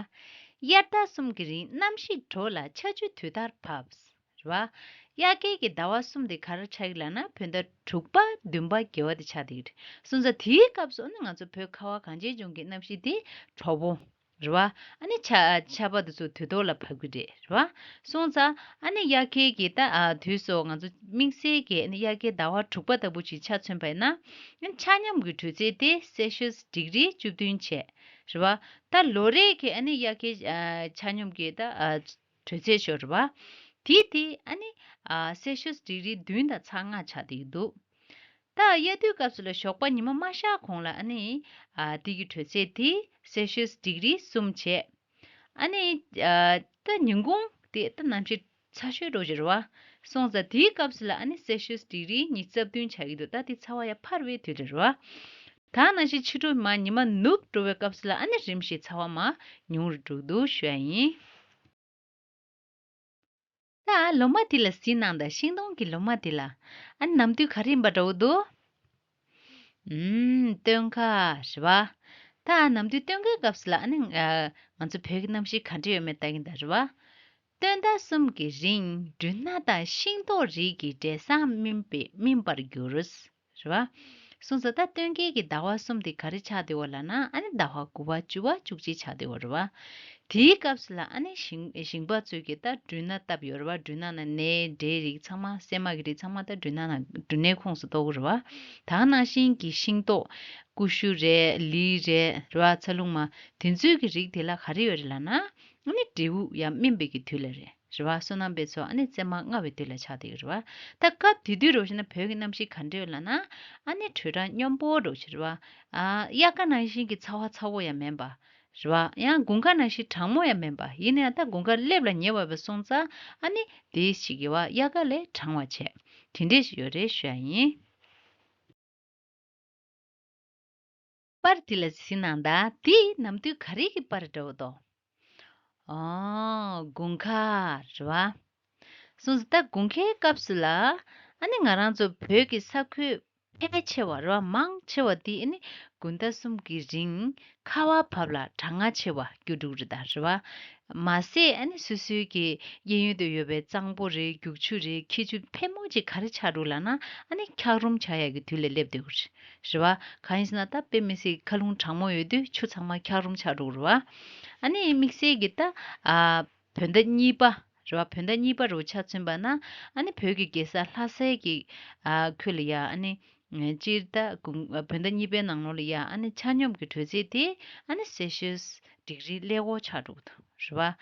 དབྱར་ཟླ་གསུམ་གྱི་རིང་གནམ་གཤིས་དྲོ་ལ་ཆར་ཆུ་དུས་ལྟར་བབས། རེད་བ། དབྱར་ཁའི་གི་ཟླ་བ་གསུམ་དེ་ག་རེ་ཆགས་ཀྱི་ལབ་ན། བོད་ཟླ་དྲུག་པ་བདུན་པ་བརྒྱད་པ་དེ་ཆགས་བསྡད་ཀྱི་རེད། སོང་ཙང་དེའི་སྐབས་སུ་ཨ་ནི་ང་ཚོ་བོད་ཁ་བ་གངས་ཅན་ལྗོངས་ཀྱི་གནམ་གཤིས་དེ་དྲོ་པོ། རེད་བ། ཨ་ནི་ཆར་ཆར་པ་དེ་ཚོ་དུས་ཐོག་ལ་བབས་ཀྱི་རེད། རེད་བ། སོང་ཙང་ཨ་ནི་དབྱར་ཁའི་གི་ད་ཨ་དུས་སུ་ང་ཚོ་དམིགས་བསལ་གྱི་ཨ་ནི་དབྱར་ཁའི་ཟླ་བ་དྲུག་པ་ལྟ་བུ་ཅིག་ཆ་མཚོན་པ་ཡིན་ན། ཨ་ནི་ཆ་སྙོམས་ཀྱི་དྲོད་ཚད་དེ་སེལ་ཤི་ཡས་ཌི་གི་རི་བཅུ་བདུན་བྱས། རེད་བ། ད་ལོ་རེ་གི་ཨ་ནི་དབྱར་ཁའི་ཨ་ཆ་སྙོམས་ཀྱི་ད་ཨ་དྲོད་ཚད་ཤོར་བ། དེ་དེ་ཨ་ནི་ཨ་སེལ་ཤི་ཡས་ཌི་གི་རི་བདུན་དང་ཚེག་ལྔ་ཆགས་བསྡད་ཀྱི་འདུག་ད་དབྱར་དུས་སྐབས་སུ་ལ་ཞོགས་པ་ཉི་མ་མ་ཤར་གོང་ལ་ཨ་ནི་ཨ་དེ་གི་དྲོད་ཚད་དེ་སེལ་ཤི་ཡས་ཌི་གི་རི་གསུམ་བྱས། ཨ་ནི་ཨ་ད་ཉིན་གུང་དེ་ད་གནམ་གཤིས་ཚ་ཤོས་འདྲ་བོ་ཅིག་རེད་བ། སོང་ཙང་དེའི་སྐབས་སུ་ལ་ཨ་ནི་སེལ་ཤི་ཡས་ཌི་གི་རི་ཉི་ཤུ་རྩ་བདུན་ཆགས་ཀྱི་འདུག་ད་དེ་ཚ་བ་ཡར་འཕར་བའི་དུས་རེད་བ། ད་ནང་བཞིན་ཕྱི་དྲོ་མར་ཉི་མ་ནུབ་འགྲོ་བའི་སྐབས་སུ་ལ་ཨ་ནི་རིམ་བཞིན་ཚ་བ་མར་ཉུང་རུ་འགྲོ་གི་འདུག་ཞུ་ཡ་ཡིན། ད་ལོ་མ་འདི་ལ་གཟིགས་གནང་དང་། ཤིང་སྡོང་གི་ལོ་མ་འདི་ལ་ཨ་ནི་ནམ་དུས་ག་རེ་ཡིན་པ་འདྲ་བོ་འདུག་ཨུམ། སྟོན་ཁ་རེད་བ། ད་ནམ་དུས་སྟོན་ཁའི་སྐབས་སུ་ལ་ཨ་ནི་ཨ་ང་ཚོ་བོད་ཀྱི་གནམ་གཤིས་ག་འདྲ་ཡོད་མེད་ལྟ་གིན་གདའ་རེད་བ། སྟོན་ཟླ་གསུམ་གྱི་རིང་སྦྲུལ་ནག་དང་ཤིང་ཏོག་རིགས་ཀྱི་འབྲས་བཟང་སྨིན་པའི་སྨིན་པར་འགྱུར། རེད་བ། སོང་ཙང་ད་སྟོན་ཁའི་གི་ཟླ་བ་གསུམ་དེ་ག་རེ་ཆགས་བསྡད་ཡོད་ལབ་ན། ཨ་ནི་ཟླ་བ་དགུ་པ་བཅུ་པ་བཅུ་གཅིག་ཆགས་བསྡད་ཡོད་རེད་བ། དེའི་སྐབས་སུ་ལ་ཨ་ནི་ཞིང་ཞིང་པ་ཚོས་ཀྱིས་ད་སྦྲུལ་ནག་བཏབ་ཡོད་རེད་བ། སྦྲུལ་ནག་ནང་ནས་འབྲས་རིགས་ཚང་མ། སྲན་མ་གི་རིགས་ཚང་མ་ད་སྦྲུལ་ནག་ནང་སྦྲུལ་ནག་ཁོངས་སུ་གཏོགས་ཀྱི་རེད་བ། ད་ནང་བཞིན་གྱི་ཤིང་ཏོག་ཀུ་ཤུ་རེད། ལི་རེད། རེད་བ། ཚ་ལུ་མ། དེ་ཚོའི་གི་རིགས་དེ་ལ་ག་རེ་ཡོད་རེད་ལབ་ན། ཨ་ནི་འབྲས་བུ་ཡང་སྨིན་པའི་གི་དུས་ལ་རེད། རེད་བ། སོ་ནམ་པ་ཚོ་ཨ་ནི་བཙས་མར་བརྔ་བའི་དུས་ལ་ཆགས་བསྡད་ཀྱི་རེད་བ། ད་སྐབས་དེ་དུས་རེད་བ་བྱས་ན་བོད་ཀྱི་གནམ་གཤིས་ག་འདྲ་ཡོད་ལབ་ན། ཨ་ནི་དྲོད་གྲང་སྙོམས་པོ་འདྲ་བོ་ཅིག་རེད་བ། ཨ་དབྱར་ཁ་ནང་བཞིན་གྱི་ཚ་བ་ཚ་བོ་ཡང་མིན་པ། རེད་བ། ཡང་དགུན་ཁ་ནང་བཞིན་གྲང་མོ་ཡང་མིན་པ། ཡིན་ན་ཡང་ད་དགུན་ཁ་སླེབས་ལ་ཉེ་བ་བས་སོང་ཙང་ཨ་ནི་དེ་ཞིག་གི་བ། དབྱར་ཁ་ལས་གྲང་བ་བྱས། དེ་འདྲས་ཞིག་ཡོད་རེད་ཞུ་ཡ་ཡིན། པར་དེ་ལ་གཟིགས་གནང་དང་། དེ་ནམ་དུས་ག་རེ་གི་པར་འདྲ་བོ་འདུག་ཨོ། དགུན་ཁ་རེད་བ། སོང་ཙང་ད་དགུན་ཁའི་སྐབས་སུ་ལ་ཨ་ནི་ང་རང་ཚོ་བོད་ཀྱི་ས་ཁུལ་ཕལ་ཆེ་བ་རེད་བ། མང་ཆེ་བ་དེ་ཨ་ནི་དགུན་ཟླ་གསུམ་གྱི་རིང་ཁ་བ་བབས་ལ་གྲང་ངར་ཆེ་བ་གྱུར་འགྲོ་གི་རེད་ད། རེད་བ། མ་ཟད་ཨ་ནི་སོ་སོའི་གི་གཡས་གཡོན་དུ་ཡོད་པའི་གཙང་པོ་རེད། རྒྱུག་ཆུ་རེད། འཁྱིལ་ཆུ་ཕལ་མོ་ཆེ་ག་རེ་ཆགས་འགྲོ་ལབ་ན། ཨ་ནི་འཁྱགས་རོམ་ཆགས་ཡག་གི་དུས་ལ་སླེབས་བསྡད་ཀྱི་རེད། རེད་བ། གང་ཡིན་ཟེར་ན་ད་དཔེ་མི་སྲིད་མཁའ་རླུང་གྲང་མོ་ཡོད་དུས་ཆུ་ཚང་མ་འཁྱགས་རོམ་ཆགས་འགྲོ་གི་རེད་བ། ཨ་ནི་དམིགས་བསལ་གྱི་ད་ཨ་བོད་ཟླ་གཉིས་པ་རེད་བ། བོད་ཟླ་གཉིས་པ་རུ་ཆ་མཚོན་པ་ན། ཨ་ནི་བོད་ཀྱི་རྒྱལ་ས་ལྷ་སའི་གི་ཨ་ཁུལ་ལ་ཡ་ཨ་ནི་སྤྱིར་ད་དགུན་བོད་ཟླ་གཉིས་པའི་ནང་ལོགས་ལ་ཡ་ཨ་ནི་ཆ་སྙོམས་ཀྱི་དྲོད་ཚད་དེ་ཨ་ནི་སེལ་ཤི་ཡས་ཌི་གི་རི་ཀླད་ཀོར་ཆགས་འགྲོ་གི་འདུག་རེད་བ།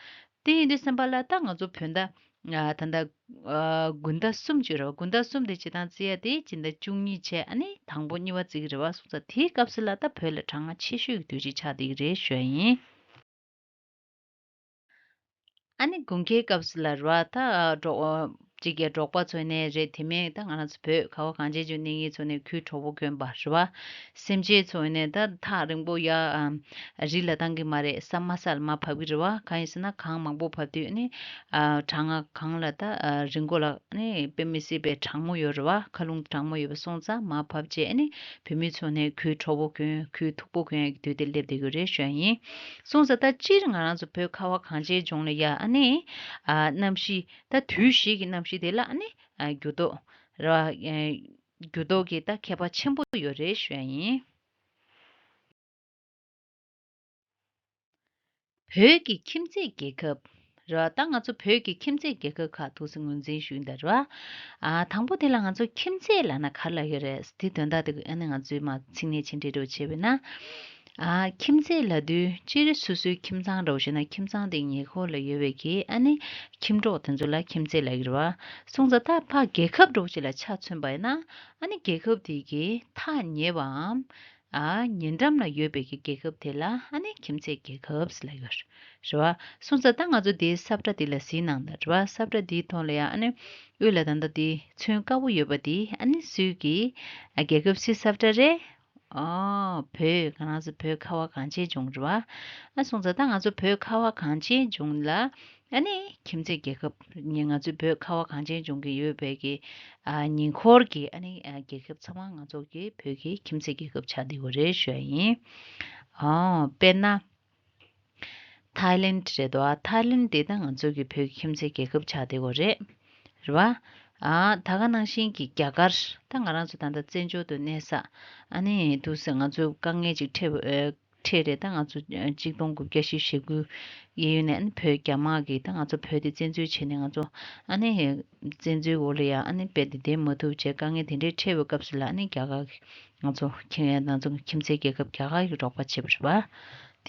དེ་ཡིན་དུས་ཙམ་པ་ལ་ད་ང་ཚོ་བོད་ཟླ་ཨ་ད་ལྟ་ཨ་དགུན་ཟླ་གསུམ་ཅིག་རེད་བ། དགུན་ཟླ་གསུམ་དེ་སྤྱིར་བཏང་བརྩི་ཡ་དེ་སྤྱི་ཟླ་བཅུ་གཉིས་བྱས་ཨ་ནི་དང་པོ་གཉིས་པ་བརྩི་གི་རེད་བ། སོང་ཙང་དེའི་སྐབས་སུ་ལ་ད་བོད་ལ་གྲང་ངར་ཆེ་ཤོས་ཀྱི་དུས་ཚིགས་ཆགས་བསྡད་ཀྱི་རེད་ཞུ་ཡ་ཡིན། ཨ་ནི་དགུན་ཁའི་སྐབས་སུ་ལ་རེད་བ། ད་འགྲོ་ གཅིག་ཀྱང་འབྲོག་པ་ཚོ་ནས་རེད། དེ་མིན་ད་ང་རང་ཚོ་བོད་ཁ་བ་གངས་ཅན་ལྗོངས་གནས་ངེས་ཚོ་ནས་ཁོའི་གྲོགས་པོ་གྱོན་པ་རེད་བ། སེམས་ཅན་ཚོ་ནས་ད་ཐག་རིང་པོ་ཡ་ཨམ་རི་ལ་བཏང་གི་མ་རེད། ས་དམའ་ས་ལ་མར་བབས་ཀྱི་རེད་བ། གང་ཡིན་ཟེར་ན་གངས་མང་པོ་བབས་དུས་ནི་ཨ་གྲང་ང་གངས་ལ་ད་ཨ་རི་མགོ་ལ་ནི་དཔེ་མི་སྲིད་པའི་གྲང་མོ་ཡོད་རེད་བ། མཁའ་རླུང་གྲང་མོ་ཡོད་པ་སོང་ཙང་མར་བབས་བྱས་ནི་བུད་མེད་ཚོ་ནས་ཁོའི་གྲོགས་པོ་གྱོན་ཁོའི་ཐུག་པོ་གྱོན་ཡག་གི་དུས་དེ་སླེབས་བསྡད་ཀྱི་རེད་ཞུ་ཡ་ཡིན། སོང་ཙང་ད་སྤྱིར་ང་རང་ཚོ་བོད་ཁ་བ་གངས་ཅན་ལྗོངས་ལ་ཡ་ཨ་ནི་ཨ་གནམ་གཤིས་ད་དུས་བཞི་གི་གནམ་གཤིས་དེ་ལ་ཨ་ནི་ཨ་འགྱུར་ལྡོག་རེད་བ། ཨ་འགྱུར་ལྡོག་གི་ད་ཁྱད་པར་ཆེན་པོ་ཡོད་རེད་ཞུ་ཡ་ཡིན། བོད་ཀྱི་ཁྱིམ་མཚེས་རྒྱལ་ཁབ་རེད་བ། ད་ང་ཚོ་བོད་ཀྱི་ཁྱིམ་མཚེས་རྒྱལ་ཁབ་ཁག་ཐུགས་སུ་ངོས་འཛིན་ཞུ་ཡིན་ད་རེད་བ། ཨ་དང་པོ་དེ་ལ་ང་ཚོ་ཁྱིམ་མཚེས་ལབ་ན་ག་རེ་ལབ་ཡོད་རེད། དེ་དོན་དག་དེ་ཨ་ནི་ང་ཚོས་མ་ཚིག་ངན་ཆེ་འདྲ་འདྲ་བྱས་པས་ན། ཨ་ཁྱིམ་མཚེས་ལབ་དུས་སྤྱིར་སོ་སོའི་ཁྱིམ་ཚང་འདྲ་བོ་བྱས་ན་ཁྱིམ་ཚང་དེ་ཉེ་འཁོར་ལ་ཡོད་པའི་གི་ཨ་ནི་ཁྱིམ་གྲོགས་དེ་ཚོ་ལ་ཁྱིམ་མཚེས་ལབ་ཀྱི་རེད་བ། སོང་ཙང་ད་ཕར་རྒྱལ་ཁབ་འདྲ་བོ་ཅིག་ལ་ཆ་མཚོན་པ་ཡིན་ན་ཨ་ནི་རྒྱལ་ཁབ་དེ་གི་ཐག་ཉེ་བའམ། ཨ་ཉེ་འགྲམ་ལ་ཡོད་པའི་གི་རྒྱལ་ཁབ་དེ་ལ་ཨ་ནི་ཁྱིམ་མཚེས་རྒྱལ་ཁབ་ཟེར་ལབ་ཡོད་རེད་བ། སོང་ཙང་ད་ང་ཚོ་དེའི་ས་བཀྲ་དེ་ལ་གཟིགས་གནང་དང་རེད་བ། ས་བཀྲ་དེའི་ཐོག་ལ་ཡང་ཨ་ནི་དབུས་ལ་ད་ལྟ་དེ་ཚོན་དཀར་པོ་ཡོད་པ་དེ་ཨ་ནི་སུའི་གི་ཨ་རྒྱལ་ཁབ་སུའི་ས་བཀྲ་རེད། ཨོ་བོད་ང་རང་ཚོ་བོད་ཁ་བ་གངས་ཅན་ལྗོངས་རེད་བ། ཨ་སོང་ཙང་ད་ང་ཚོ་བོད་ཁ་བ་གངས་ཅན་ལྗོངས་ལ་ཨ་ནི་ཁྱིམ་མཚེས་རྒྱལ་ཁབ་ཉེ་ང་ཚོའི་བོད་ཁ་བ་གངས་ཅན་ལྗོངས་ཀྱི་ཡོད་པའི་གི་ཨ་ཉེ་འཁོར་གྱི་ཨ་ནི་ཨ་རྒྱལ་ཁབ་ཚང་མ་ང་ཚོ་གི་བོད་ཀྱི་ཁྱིམ་མཚེས་རྒྱལ་ཁབ་ཆགས་བསྡད་ཡོད་རེད་ཞུ་ཡ་ཡིན། ཨོ་དཔེར་ན། ཐའི་ལེན་རེད་དོ། ཨ་ཐའི་ལེན་དེ་ད་ང་ཚོ་གི་བོད་ཀྱི་ཁྱིམ་མཚེས་རྒྱལ་ཁབ་ཆགས་བསྡད་ཡོད་རེད། རེད་བ། ཨ་ད་ག་ནང་བཞིན་གྱི་རྒྱ་གར་ད་ང་རང་ཚོ་ད་ལྟ་བཙན་བྱོལ་དུ་གནས་ས་ཨ་ནི་དུས་སུ་ང་ཚོ་དཀའ་ངལ་ཅིག་འཕྲད་འཕྲད་རེད། ད་ང་ཚོ་གཅིག་སྟོང་དགུ་བརྒྱ་བཞི་བཅུ་ཞེ་དགུ་གཡས་གཡོན་ནས་ཨ་ནི་བོད་རྒྱ་དམར་གྱིས་ད་ང་ཚོ་བོད་དེ་བཙན་འཛུལ་བྱས་ནས་ང་ཚོ་ཨ་ནི་བཙན་འཛུལ་འོག་ལ་ཡང་ཨ་ནི་རྦད་དེ་བསྡད་མ་ཐུབ་བྱས་དཀའ་ངལ་དེ་འདྲའི་འཕྲད་པའི་སྐབས་སུ་ལ་ཨ་ནི་རྒྱ་གར་ང་ཚོ་ཁྱིམ་ང་ཚོ་ཁྱིམ་མཚེས་རྒྱལ་ཁབ་རྒྱ་གར་གྱིས་རོགས་པ་བྱས་པ་རེད་བ།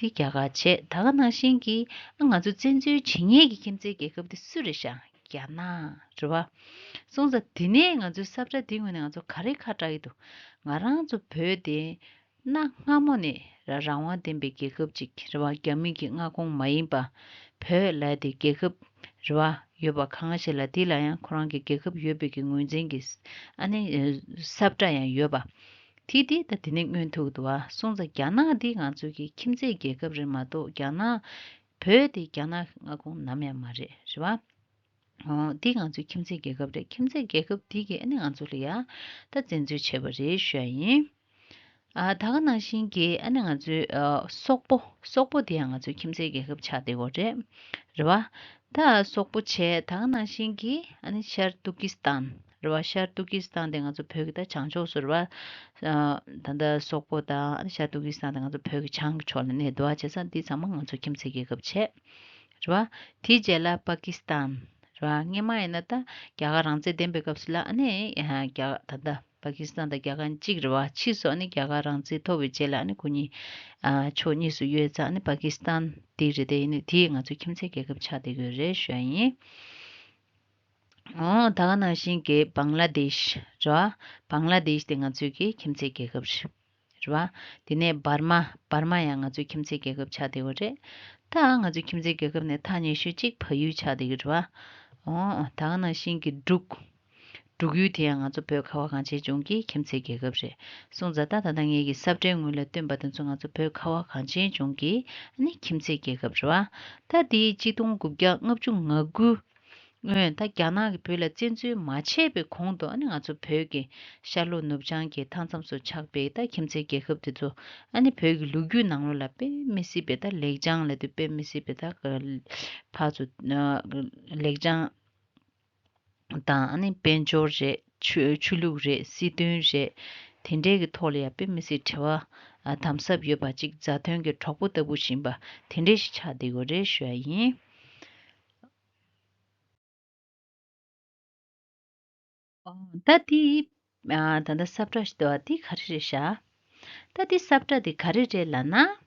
དེ་རྒྱ་གར་བྱས། ད་ག་ནང་བཞིན་གྱི་ང་ཚོ་བཙན་འཛུལ་བྱེད་མཁན་གྱི་ཁྱིམ་མཚེས་རྒྱལ་ཁབ་དེ་སུ་རེད་ཤག་རྒྱ་ནག་རེད་བ། སོང་ཙང་དེ་ནས་ང་ཚོའི་ས་བཀྲ་འདི་ངོས་ནས་ང་ཚོ་ག་རེ་ཁ་གྲག་གི་འདུག་ང་རང་ཚོ་བོད་དེ་གནའ་སྔ་མོ་ནས་ར་རང་དབང་ལྡན་པའི་རྒྱལ་ཁབ་ཅིག་རེད་བ། རྒྱ་མི་གི་མངའ་ཁོངས་མ་ཡིན་པ་བོད་ལབ་དེ་རྒྱལ་ཁབ་རེད་བ། ཡོད་པ་གང་ཞིག་ལ་དེ་ལ་ཡང་ཁོ་རང་གི་རྒྱལ་ཁབ་ཡོད་པའི་གི་ངོས་འཛིན་གྱི་ཨ་ནི་ས་བཀྲ་ཡང་ཡོད་པ། དེ་དེ་ད་དེ་ནས་མངོན་ཐུབ་འདུག་བ། སོང་ཙང་རྒྱ་ནག་འདི་ང་ཚོ་གི་ཁྱིམ་མཚེས་རྒྱལ་ཁབ་རེད་མ་གཏོགས་རྒྱ་ནག་བོད་དེ་རྒྱ་ནག་མངའ་ཁོངས་ནམ་ཡང་མ་རེད། རེད་བ། འོ་འདི་ང་ཚོའི་ཁྱིམ་མཚེས་རྒྱལ་ཁབ་རེད། ཁྱིམ་མཚེས་རྒྱལ་ཁབ་འདི་གིས་ཨ་ནི་ང་ཚོ་ལ་ཡ་ད་བཙན་འཛུལ་བྱས་པ་རེད་ཞུ་ཡ་ཡིན། ཨ་ད་ག་ནང་བཞིན་གྱི་ཨ་ནི་ང་ཚོའི་ཨ་སོག་པོ། སོག་པོ་དེ་ཡང་ང་ཚོའི་ཁྱིམ་མཚེས་རྒྱལ་ཁབ་ཆགས་བསྡད་ཡོད་རེད། རེད་བ། ད་སོག་པོ་བྱས། ད་ག་ནང་བཞིན་གྱི་ཨ་ནི་ཤར་ཏུར་ཀི་སི་ཐན་རེད་བ། ཤར་ཏུར་ཀི་སི་ཐན་དེ་ང་ཚོ་བོད་ཀྱི་ད་བྱང་ཕྱོགས་སུ་རེད་བ། ཨ་ད་ལྟ་སོག་པོ་དང་ཨ་ནི་ཤར་ཏུར་ཀི་སི་ཐན་དེ་ང་ཚོ་བོད་ཀྱི་བྱང་གི་ཕྱོགས་ལ་གནས་འདུག་བ། བྱས་ཙང་འདི་ཚང་མ་ང་ཚོ་ཁྱིམ་མཚེས་རྒྱལ་ཁབ་བྱས། རེད་བ། དེའི་རྗེས་ལ་པ་ཀི་སི་ཐན་རེད་བ། སྔོན་མ་ཡིན་ན་ད་རྒྱ་གར་རང་བཙན་ལྡན་པའི་སྐབས་སུ་ལ་ཨ་ནི་ཡ་རྒྱ་ད་ལྟ་པ་ཀི་སི་ཐན་དང་རྒྱ་གར་གཅིག་རེད་བ། ཕྱིས་སུ་ཨ་ནི་རྒྱ་གར་རང་བཙན་ཐོབ་པའི་རྗེས་ལ་ཨ་ནི་ཁོ་གཉིས་ཨ་ཕྱོགས་གཉིས་སུ་གཡོས་ཙང་ཨ་ནི་པ་ཀི་སི་ཐན་དེ་རེད་དེ། ཡིན་ནའི་དེ་ང་ཚོའི་ཁྱིམ་མཚེས་རྒྱལ་ཁབ་ཆགས་བསྡད་ཡོད་རེད་ཞུ་ཡ་ཡིན། འོ་ད་ག་ནང་བཞིན་གྱི་བང་ལ་དེཤ་རེད་བ། བང་ལ་དེཤ་དེ་ང་ཚོའི་གི་ཁྱིམ་མཚེས་རྒྱལ་ཁབ་རེད། རེད་བ། དེ་ནས་འབར་མ། འབར་མ་ཡང་ང་ཚོའི་ཁྱིམ་མཚེས་རྒྱལ་ཁབ་ཆགས་བསྡད་ཡོད་རེད། ད་ང་ཚོའི་ཁྱིམ་མཚེས་རྒྱལ་ཁབ་ནས་ཐག་ཉེ་ཤོས་གཅིག་བལ་ཡུལ་ཆགས་བསྡད་ཀྱི་རེད་བ། འོ་ད་ག་ནང་བཞིན་གྱི་འབྲུག་འབྲུག་ཡུལ་དེ་ཡང་ང་ཚོ་བོད་ཁ་བ་གངས་ཅན་ལྗོངས་ཀྱི་ཁྱིམ་མཚེས་རྒྱལ་ཁབ་རེད། སོང་ཙང་ད་ད་ལྟ་ངེད་ཀྱི་ས་བཀྲའི་ངོས་ལ་སྟོན་པ་དེ་ཚོ་ང་ཚོ་བོད་ཁ་བ་གངས་ཅན་ལྗོངས་ཀྱི་ཨ་ནི་ཁྱིམ་མཚེས་རྒྱལ་ཁབ་རེད་བ། ད་དེ་གཅིག་སྟོང་དགུ་བརྒྱ་ལྔ་བཅུ་ང་དགུ་སྔོན་ད་རྒྱ་ནག་གིས་བོད་ལ་བཙན་འཛུལ་མ་བྱས་པའི་གོང་དུ་ཨ་ནི་ང་ཚོ་བོད་ཀྱི་ཤར་ལྷོ་ནུབ་བྱང་གི་མཐའ་མཚམས་སུ་ཆགས་པའི་ད་ཁྱིམ་མཚེས་རྒྱལ་ཁབ་དེ་ཚོ་ཨ་ནི་བོད་ཀྱི་ལོ་རྒྱུས་ནང་ལོགས་ལ་དཔེ་མི་སྲིད་པའི་ད་ལེགས་བྱང་ལབ་དུས་དཔེ་མི་སྲིད་པའི་ད་ཕར་ཚུར་ལེགས་བྱང་དང་ཨ་ནི་དཔལ་འབྱོར་རེད། ཆོས་ཆོས་ལུགས་རེད། སྲིད་དོན་རེད། དེ་འདྲའི་གི་ཐོག་ལ་ཡང་དཔེ་མི་སྲིད་འབྲེལ་བ་དམ་ཟབ་ཡོད་པ་ཅིག་མཛའ་མཐུན་གྱི་གྲོགས་པོ་ལྟ་བུ་ཡིན་པ་དེ་འདྲ་ཞིག་ཆགས་བསྡད་ཡོད་རེད་ཞུ་ཡ་ཡིན། ཨོ། ད་དེ་ཨ་ད་ལྟ་ས་བཀྲ་ཞིག་འདུག་བ། དེ་ག་རེ་རེད་ཤག་ད་དེ་ས་བཀྲ་དེ་ག་རེ་རེད་ལབ་ན།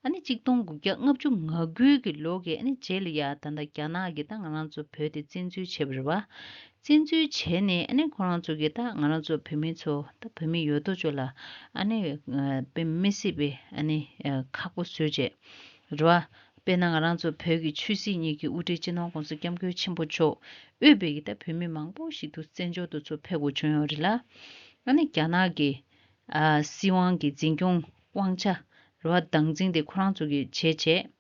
ཨ་ནི་གཅིག་སྟོང་དགུ་བརྒྱ་ལྔ་བཅུ་ང་དགུ་གི་ལོ་གི་ཨ་ནི་རྗེས་ལ་ཡ་ད་ལྟ་རྒྱ་ནག་གིས་ད་ང་རང་ཚོ་བོད་དེ་བཙན་འཛུལ་བྱས་པ་རེད་བ། བཙན་འཛུལ་བྱས་ནས་ཨ་ནི་ཁོ་རང་ཚོ་གིས་ད་ང་རང་ཚོ་བོད་མི་ཚོ་ད་བོད་མི་ཡོད་དོ་ཅོག་ལ་ཨ་ནི་ཨ་དཔེ་མི་སྲིད་པའི་ཨ་ནི་ཨ་ཁག་པོ་བཟོས་བྱས་རེད་བ། དཔེར་ན་ང་རང་ཚོ་བོད་ཀྱི་ཆོས་སྲིད་གཉིས་ཀྱི་དབུ་ཁྲིད་སྤྱི་ནོར་༸གོང་ས་༸སྐྱབས་མགོན་ཆེན་པོ་མཆོག་དབུས་པའི་གི་ད་བོད་མི་མང་པོ་ཞིག་ཏུ་བཙན་བྱོལ་དུ་ཚུར་ཕེབས་དགོས་བྱུང་ཡོད་རེད་ལ། ཨ་ནི་རྒྱ་ནག་གི་ཨ་སྲིད་དབང་གི་འཛིན་སྐྱོང་དབང་ཆ་རེད་བ། སྟངས་འཛིན་དེ་ཁོ་རང་ཚོ་གིས་བྱས་བྱས།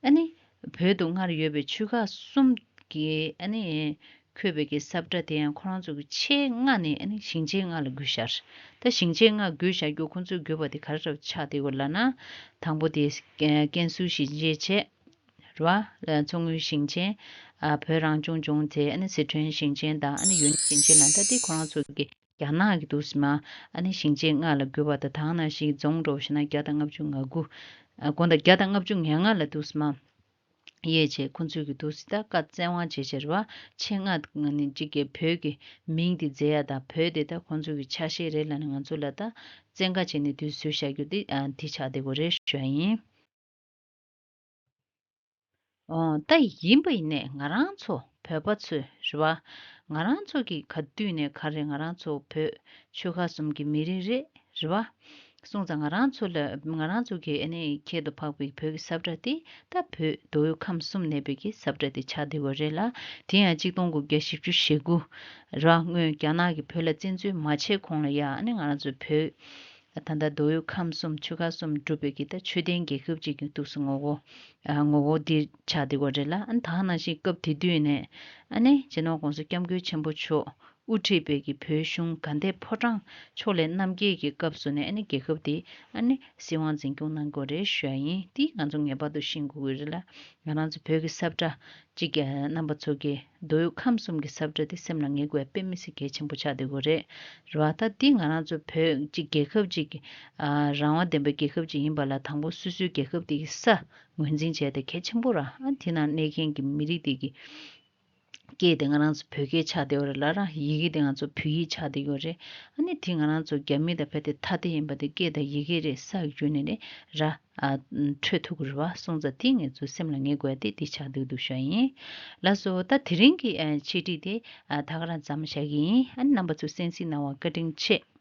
ཨ་ནི་བོད་དུ་སྔར་ཡོད་པའི་ཆོལ་ཁ་གསུམ་གྱི་ཨ་ནི་འཁོད་པའི་གི་ས་བཀྲ་དེ་ཡང་ཁོ་རང་ཚོ་གི་ཆེད་མངགས་ནས་ཨ་ནི་ཞིང་ཆེན་ལྔ་ལ་བགོས་བཞག་ད་ཞིང་ཆེན་ལྔ་བགོས་བཞག་རྒྱུ་ཁོ་ཚོས་བགོས་པ་དེ་ག་རེ་འདྲ་ཆགས་བསྡད་ཡོད་ལབ་ན། དང་པོ་དེ་ཀན་སུའུ་ཞིང་ཆེན་བྱས། རེད་བ། མཚོ་སྔོན་ཞིང་ཆེན། ཨ་བོད་རང་སྐྱོང་ལྗོངས་དེ་ཨ་ནི་སི་ཁྲོན་ཞིང་ཆེན་དང་ཨ་ནི་ཡུན་ནན་ཞིང་ཆེན་ལ་ད་དེ་ཁོ་རང་ཚོ་གི་རྒྱ་ནག་གི་འདུག་སེ་མ་ཨ་ནི་ཞིང་ཆེན་ལྔ་ལ་བགོས་པ་དང་། ད་ག་ནང་བཞིན་རྫོང་འདྲ་བོ་བྱས་ན་བརྒྱ་དང་ལྔ་བཅུ་ང་དགུ། ཨ་དགོངས་དག་བརྒྱ་དང་ལྔ་བཅུ་ང་ལྔ་ལ་འདུག་སེ་མ་དབྱེ་བྱས་ཁོ་ཚོས་གི་འདུག་སེ་ད་བཀའ་བཙན་དབང་བྱས་བྱས་རེད་བ། ཆེད་མངགས་ནི་གཅིག་གི་བོད་ཀྱི་མིང་དེ་མཛད་ཡ་དང་བོད་དེ་ད་ཁོ་ཚོ་གི་ཆ་ཤས་རེད་ལབ་ནས་ང་ཚོ་ལ་ད་བཙན་བཀའ་བྱས་ནས་དུས་བཟོས་བཞག་རྒྱུ་དེ་ཨ་དེ་ཆགས་བསྡད་ཡོད་རེད་ཞུ་ཡ་ཡིན། ཨོ། ད་ཡིན་པ་ཡིན་ནས་ང་རང་ཚོ་བོད་པ་ཚོས་རེད་བ། ང་རང་ཚོ་གི་ག་དུས་ནས་ག་རེ་ང་རང་ཚོ་བོད་ཆོལ་ཁ་གསུམ་གྱི་མི་རིགས་རེད་རེད་བ། སོང་ཙང་ང་རང་ཚོ་ལ་ང་རང་ཚོ་གི་ཨ་ནི་ཁྱད་དུ་འཕགས་པའི་བོད་ཀྱི་ས་བཀྲ་དེ་ད་བོད་མདོ་དབུས་ཁམས་གསུམ་གནས་པའི་གི་ས་བཀྲ་དེ་ཆགས་བསྡད་ཡོད་རེད་ལ། དེ་ཡང་གཅིག་སྟོང་དགུ་བརྒྱ་བཞི་བཅུ་ཞེ་དགུ་རེད་བ། སྔོན་རྒྱ་ནག་གིས་བོད་ལ་བཙན་འཛུལ་མ་བྱས་གོང་ལ་ཡ་ཨ་ནི་ང་རང་ཚོའི་བོད། ད་ལྟ་མདོ་དབུས་ཁམས་གསུམ་ཆོལ་ཁ་གསུམ་གྲུབ་པའི་གི་ད་ཆོས་ལྡན་རྒྱལ་ཁབ་ཅིག་གི་འདུག་སེ་ངོ་རྒོལ་ཨ་ངོ་རྒོལ་འདི་ཆགས་བསྡད་ཡོད་རེད་ལ། ཨ་ནི་ད་ག་ནང་བཞིན་སྐབས་དེ་དུས་ནས་ཨ་ནི་སྤྱི་ནོར་༸གོང་ས་༸སྐྱབས་མགོན་ཆེན་པོ་མཆོག་དབུ་ཁྲིད་པའི་གི་བོད་གཞུང་དགའ་ལྡན་ཕོ་བྲང་ཕྱོགས་ལས་རྣམ་རྒྱལ་གྱི་སྐབས་སུ་ནས་ཨ་ནི་རྒྱལ་ཁབ་དེ་ཨ་ནི་སྲིད་དབང་འཛིན་སྐྱོང་གནང་དགོས་རེད་ཞུ་ཡ་ཡིན། དེ་ང་ཚོ་ངེས་པར་དུ་ཤེས་དགོས་ཀྱི་རེད་ལ། ང་རང་ཚོ་བོད་ཀྱི་ས་བཀྲ་གཅིག་ཀྱང་རྣམ་པ་ཚོ་གིས་མདོ་དབུས་ཁམས་གསུམ་གྱི་ས་བཀྲ་དེ་སེམས་ལ་ངེས་དགོས་དཔེ་མི་སྲིད་གལ་ཆེན་པོ་ཆགས་བསྡད་ཡོད་རེད། རེད་བ། ད་འདི་ང་རང་ཚོ་བོད་ཅིག་རྒྱལ་ཁབ་ཅིག་ཨ་རང་དབང་ལྡན་པའི་རྒྱལ་ཁབ་ཅིག་ཡིན་པ་ལ་དང་པོ་སོ་སོའི་རྒྱལ་ཁབ་དེ་གི་ས་ངོས་འཛིན་བྱས་ཏེ་གལ་ཆེན་པོ་ར། ཨ་དེ་ནང་གནས་མཁན་གྱི་མི་རིགས་དེ་གི་སྐད་དེ་ང་རང་ཚོ་བོད་སྐད་ཆགས་བསྡད་ཡོད་རེད་ལ་ར། ཡི་གེ་དེ་ང་ཚོ་བོད་ཡིག་ཆགས་བསྡད་ཡོད་རེད། ཨ་ནི་དེ་ང་རང་ཚོ་རྒྱ་མི་དང་བལ་དེ་ཐ་དད་ཡིན་པ་དེ་སྐད་དང་ཡི་གེ་རེད་ས་བརྒྱུད་ནས་རེད་ར། ཨ་འཕྲོད་ཐུབ་ཀྱི་རེད་བ། སོང་ཙང་དེ་ངེད་ཚོའི་སེམས་ལ་ངེས་དགོས་ཡ་དེ་དེ་ཆགས་བསྡད་འདུག་ཞུ་ཡ་ཡིན། ལགས་སོ། ད་དེ་རིང་གི་ཨ་འཆད་ཁྲིད་དེ་ཨ་ད་ག་རང་མཚམས་བཞག་གི་ཡིན། ཨ་ནི་རྣམ་པ་ཚོས་གསན་གཟིགས་གནང་བར་བཀའ་དྲིན་ཆེ།